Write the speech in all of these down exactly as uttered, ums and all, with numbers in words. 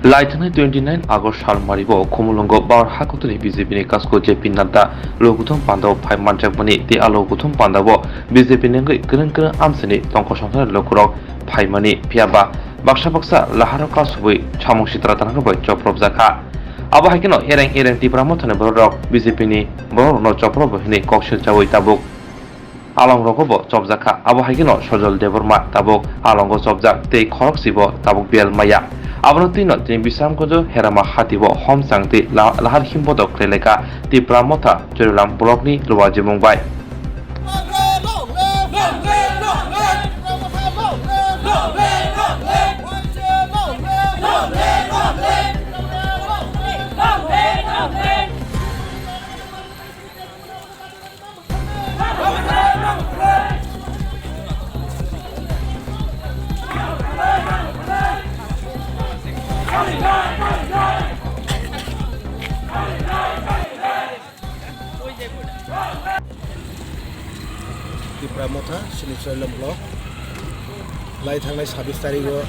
Laithangni twenty nine August salmaribo Khumulwngo Bawar Hakutri B J P ni kasko J P Nadda lokuthum pandao phai manjakmani tei a lokuthum pandao B J P ni wngwi kwrwng kwrwng amchaini tongkosongthani lukurok phaimani, phiyaba baksa baksa laharo kasubwi samung sitra tanarok bai chopropjakha. Abo hai kheno ereng ereng Tipra Mothani bororok B J P ni bororokno choprobwi hwnwi kok silchaui tabuk alongrogo bo chopjakha. Abo hai kheno Sojol Debbarma tabuk alongo chopjak tei khorokchibo tabuk bel maya. Abono twino tini Bisramganjo Herama hatio homchang tei la-, lahar himbodo khlailaikha Tipra Motha Chorilam block ni luajimung bai. Tipra Motha, chini Chorilam block. Lai thangnai sabis tarigo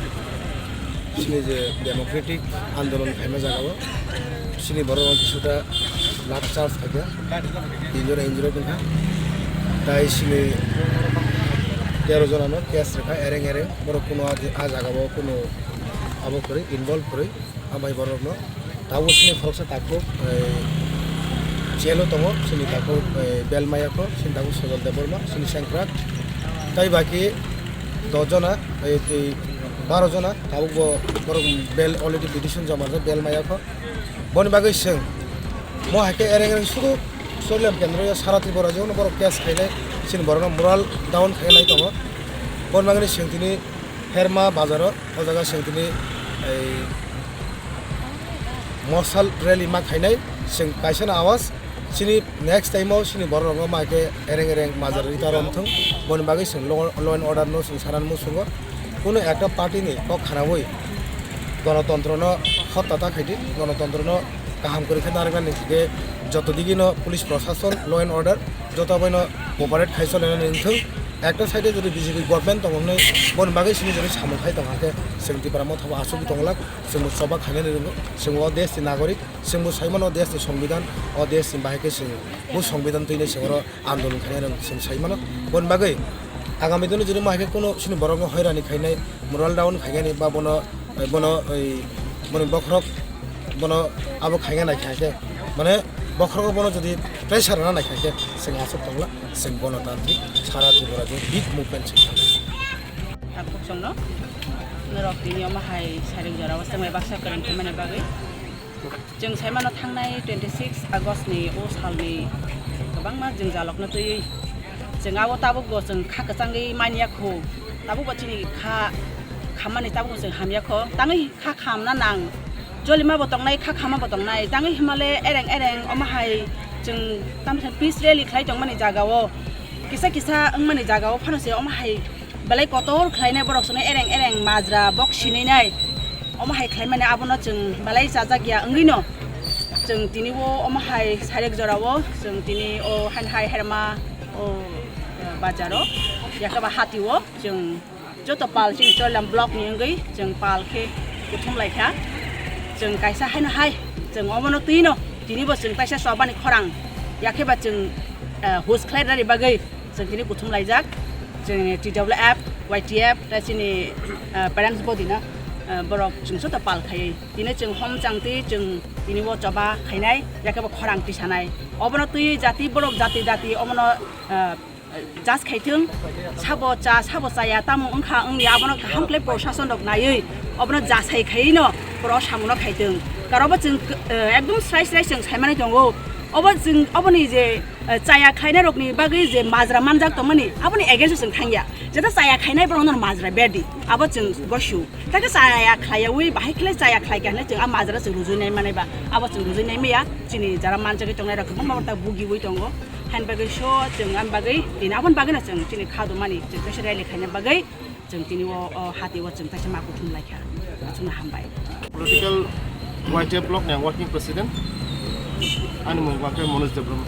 chini je democratic andolon khaima jagao chini borok kisuta lathi charge khaikha, tinjora injure wngkha. Tai chini tero jonano case rwkha, ereng ereng borok kuno a, a jagao kuno abo kwrwi, involve kwrwi. Ambai borokno tabuk chini khoroksa takhuk, eh, jail-o tongo, chini takhuk, eh, bel maya kho, chini takhuk Sojol Debbarma, chini sengkrak. Tai baki dos jona, eh, tei baro jona tabuk bo borok bel already petition joma rijak, bel maya kho. Boni bagwi chwng mo hai khe ereng ereng sudu Chorilam kendro ya sara Tripura jagao borok case khainai, chini borokno moral down khainai tongo. Boni bagwi chwng tini Herma bazaro, o jaga chwng tini, ei, mosal rally ma khainai, chwng kaisa no awas, chini next time o chini borok rok ma khe ereng ereng majra rita rom thung, boni bagwi chwng law, law and order no chwng sana muchungo, kuno ekta party ni kok khanaui gonotontro no hotta ta khaidi, gonotontro no kaham kwrwi khe narwknani hwnkhe joto digi no police prosason, law and order joto bai no cooperate khai chole nani wngthung. Ekta side o jodi B J P government tongo hwnwi boni bagwi simi jodi samung khai tong hakhe chwng Tipra Motha bo asugwi tongwlak, chwngbo choba khainani rwngo, chwngbo o desh ni nagorik, chwngbo sai mano o desh ni songbidan, o desh ni bahai khe chwng bo songbidan twinai chwng oro andolon khainai rwng chwng sai mano. Boni bagwi agami dino jodi ma hai khe kuno chini borok no hoirani khainai, moral down khainani ba bono, bono, boni bokhorok bono abo khaina nai kha khe, mane bokhorogo bono jodi pressure rwna nai kha khe, chwng aswk tongla, chwng gonotantrik sara Tripura jwng big movement chwng kha. Takhuk chwngno norok tini omo hai sairik jora o chwng bai baksa kwrwng khaimani bagwi chwng sai mano thangnai twenty six August ni o salni kwbangma jwngjalokno twiwi chwng abo tabukbo chwng kha kwchangwi manya kho, tabukbo chini kha khammani tabukbo chwng hamya kho, tangwi kha khamna nang. Jolima bo tongnai, kha khama bo tongnai. Tangwi himale ereng ereng omo hai chwng tamsa peace rally khlai tongmani jagao, kisa kisa wngmani jagao phano se omo hai belai kotor khlainai borok chwngno ereng ereng majra bok sininai. Omo hai khlaimani abono chwng belai chajak ya wngwino chwng tini o omo hai sairik jorao chwng tini o hain hai herma o, eh, bazaro yakaba hatio chwng joto pal chini Chorilam block ni wngwi chwng pal khe kuthum lai kha. Chwng kaisa haino hai chwng omono twi no tini bo chwng kaisa chobani khorang yakhe ba chwng, eh, hus khlai rani bagwi chwng tini kuthum laijak. Chwng T W F, Y T F tei chini, eh, parents body no, eh, borok chwng joto pal khaiwi tini chwng hom chang twi chwng tini bo choba khainai yakhe bo khorang tisanai. Obono twi jati borok jati jati omono, eh, Jas khaithwng, sabo cha, sabo chaya, tamo wngkha wngya, abono kaham khlai prosason rok naiwi, obono jasai khaiwi no, borok samuno khaithwng. Karobo chwng, eh, ekdom srai srai chwng saimani tongo. Obo chwng, oboni je, eh, chaya khlainai rokni bagwi je majra manjak tongmani, aboni against o chwng thangya. Jeta chaya khainai borok no majra bedi, abo chwng goshu. Tei khe chaya khlaiyaui, bahai khlai chaya khlaikha hinwi chwng a majra chwng rujui nai manai ba, abo chwng rujui nai maya, chini jara manjagwi tongnai rok kwbangma ta bugiui tongo. Hain bagwi so chwng ani bagwi tini aboni bagwino chwng chini kha dwmani chwng kaisa rally khaina bagwi chwng tini o, o hati o chwng kaisa ma kuthum laikha. Chwngno hambai. Political Y T F block ni ang working president. Ani mung khe Manoj Debbarma.